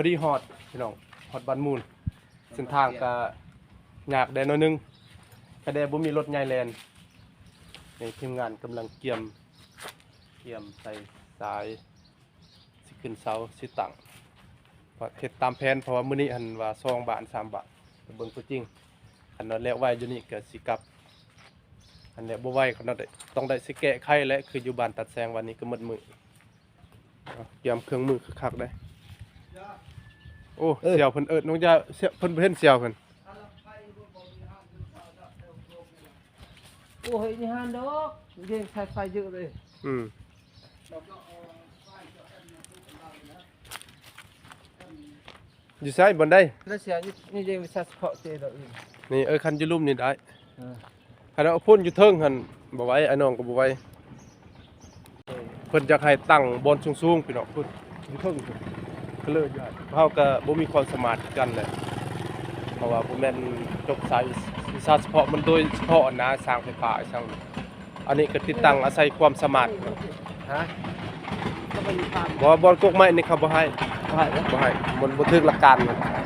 ພໍດີຮອດພີ່ນ້ອງ ຮອດບ້ານມູນ. ເສັ້ນທາງກະຍາກແດ່ໜ້ອຍໜຶ່ງ ກະແດ່ບໍ່ມີລົດໃຫຍ່ແລ່ນ. ນີ້ທີມງານກຳລັງກຽມ ກຽມໃສ່ສາຍ ຊິຂຶ້ນເສົາຊິຕັ້ງ ເຮັດຕາມແຜນ ເພາະວ່າມື້ນີ້ຫັ້ນວ່າສອງບານສາມບານ ໄປເບິ່ງຕົວຈິງ. ຄັນວ່າແລ້ວໄວຢູ່ນີ້ກະຊິກັບ ຄັນແລ້ວບໍ່ໄວກະຕ້ອງໄດ້ ຕ້ອງໄດ້ຊິແກ້ໄຂແຫຼະ ຄືຢູ່ບ້ານຕັດແສງວັນນີ້ກະໝົດມື້. ກຽມເຄື່ອງມືຄັກໆເດ້. ໂອ້ ເອີ ສ່ຽວເພິ່ນເອີ້ນນ້ອງຢາ ສ່ຽວເພິ່ນບໍ່ເຫັນສ່ຽວເພິ່ນ. ໂອ້ຍ ນີ້ຫັ້ນດອກ ເດ້ງສາຍໄຟເຢີະເລີຍ. ອືມ ຢູ່ໃສ ບ່ອນໃດ? ແລ້ວສ່ຽວນີ້ ນີ້ເດ້ ວິຊາສະເພາະເຕດອກອີກ ນີ້ ເອີ ຄັນຢູ່ລຸ່ມນີ້ໄດ້. ເອີ ຄັນວ່າພຸ້ນຢູ່ເທິງຫັ້ນບໍ່ໄຫວ ອ້າຍນ້ອງກໍບໍ່ໄຫວ. ເອີ ເພິ່ນຢາກໃຫ້ຕັ້ງບ່ອນສູງໆ ພີ່ນ້ອງ ພຸ້ນຢູ່ເທິງພຸ້ນ ກະເລີຍຍາກ. ເຮົາກະບໍ່ມີຄວາມສາມາດຄືກັນແຫຼະ ເພາະວ່າບໍ່ແມ່ນຈົບສາຍວິຊາສະເພາະ ມັນໂດຍສະເພາະນະ ຊ່າງໄຟຟ້າຊ່າງ ອັນນີ້ກະຕິດຕັ້ງອາໄສຄວາມສາມາດ. ຮະ? ບໍ່ ບ່ອນກົກໄມ້ນີ້ເຂົາບໍ່ໃຫ້ ບໍ່ໃຫ້ ບໍ່ໃຫ້ ມັນບໍ່ຖືກຫຼັກການ.